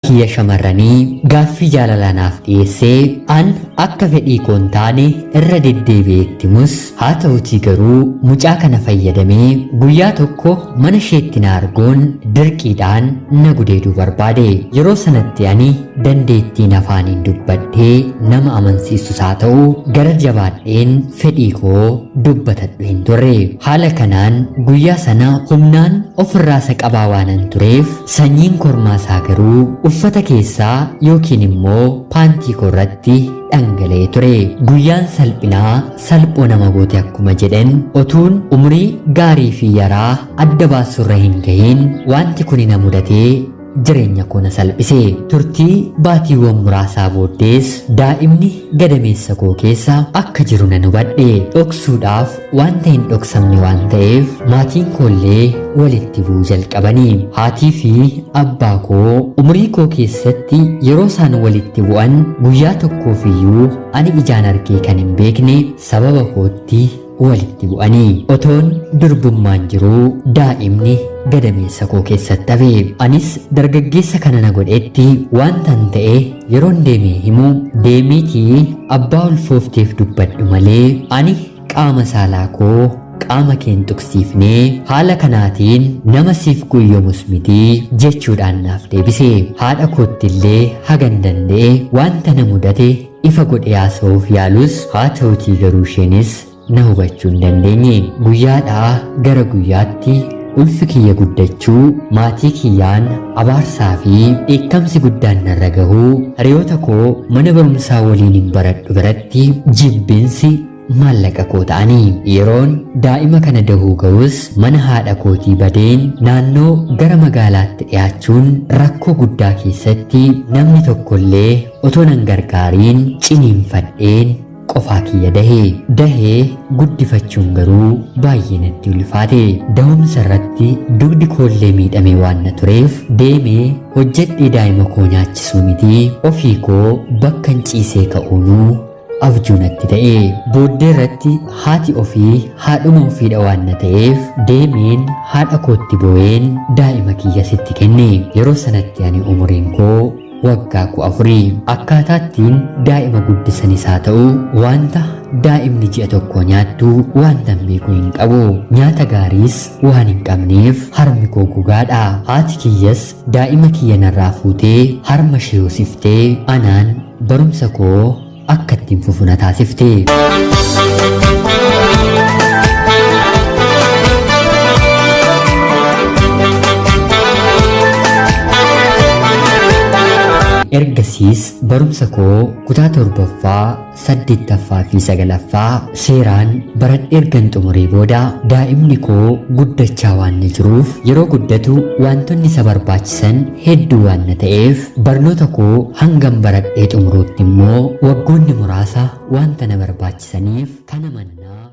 Kiyya shamarranii gaaffii jaalalaa naaf dhiyeessee an akka fedhii koo hin taane irra deddeebi'ee itti himus, haa ta'utii garuu mucaa kana fayyadamee guyyaa tokko mana isheetti na arguun dirqiidhaan na gudeeduu barbaade. Yeroo sanatti ani dandeettiin afaaniin dubbadhee nama amansiisus haa ta'u gara jabaadheen fedhii koo dubbatadhu hin turre. Haala kanaan guyyaa sana humnaan ofirraa isa qabaa waanan tureef sanyiin kormaa isaa garuu uffata keessaa yookiin immoo paantii koo irratti dhangala'ee ture. Guyyaan salphinaa salphoo nama goote akkuma jedhan otuun umurii gaarii fi yaraa adda baasurra hin gahin wanti kun na mudatee jireenya koo na salphise. Turtii baatiiwwan muraasaa booddees daa'imni gadameessa koo keessa akka jiru nan hubadhe. Dhoksuudhaaf wanta hin dhoksamne waan ta'eef maatiin koollee walitti bu'uu jalqabanii. Haatii fi abbaa koo umurii koo keessatti yeroo isaan walitti bu'an guyyaa tokkoof iyyuu ani ijaan argee kan hin beekne sababa kootti walitti bu'anii. Otoon durbummaan jiruu daa'imni gadameessa koo keessatti hafe. Anis dargaggeessa kana na godhetti wantan ta'e yeroon deemee himu, deemiitii abbaa ulfoofteef dubbadhu malee ani qaama saalaa koo qaama keen tuqsiifnee haala kanaatiin nama siif guyyomus mitii jechuudhaan naaf deebise. Haadha kootti illee hagan danda'e wanta na mudate ifa godhee haasa'uuf yaalus, haa ta'utii garuu isheenis na hubachuu hin dandeenye. Guyyaadhaa gara guyyaatti ulfi kiyya guddachuu, maatii kiyyaan abaarsaa fi dheekkamsi guddaan narra gahuu, hiriyoota koo mana barumsaa waliin hin baradhu biratti jibbinsi maallaqa koo ta'anii. Yeroon daa'ima kana dahuu ga'us mana haadha kootii badeen naannoo gara magaalaatti dhiyaachuun rakkoo guddaa keessatti namni tokkollee otoo nan gargaariin ciniinfadheen qofaa kiyya dahe. Dahee guddifachuun garuu baay'ee natti ulfaate. Da'umsa irratti dugdi koollee miidhame waan na tureef deemee hojjedhee daa'ima koo nyaachisuu miti ofii koo bakkan ciisee ka'uunuu abjuu natti ta'e. Booddee irratti haati ofii haadhuma ofiidha waan na ta'eef deemeen haadha kootti boo'een daa'ima kiyya sitti kenne. Yeroo sanatti ani umuriin koo waggaa 14. Akkaataa ittiin daa'ima guddisanis haa ta'u wanta daa'imni ji'a tokko nyaattu wanta hin beeku hin qabu. Nyaata gaariis waan hin qabneef harmi koo gogaadha. Haati kiyyas daa'ima kiyya narraa fuutee harma ishee hosiftee anaan barumsa koo akka ittiin fufu na taasifte. Ergasiis barumsa koo kutaa 7ffaa, 8ffaa fi 9ffaa seeraan baradhee ergan xumuree booda daa'imni koo guddachaa waan na jiruuf yeroo guddatu wantoonni isa barbaachisan hedduu waan na ta'eef barnoota koo hangam baradhee xumuruutti immoo waggoonni muraasa wanta na barbaachisaniif kana mannaa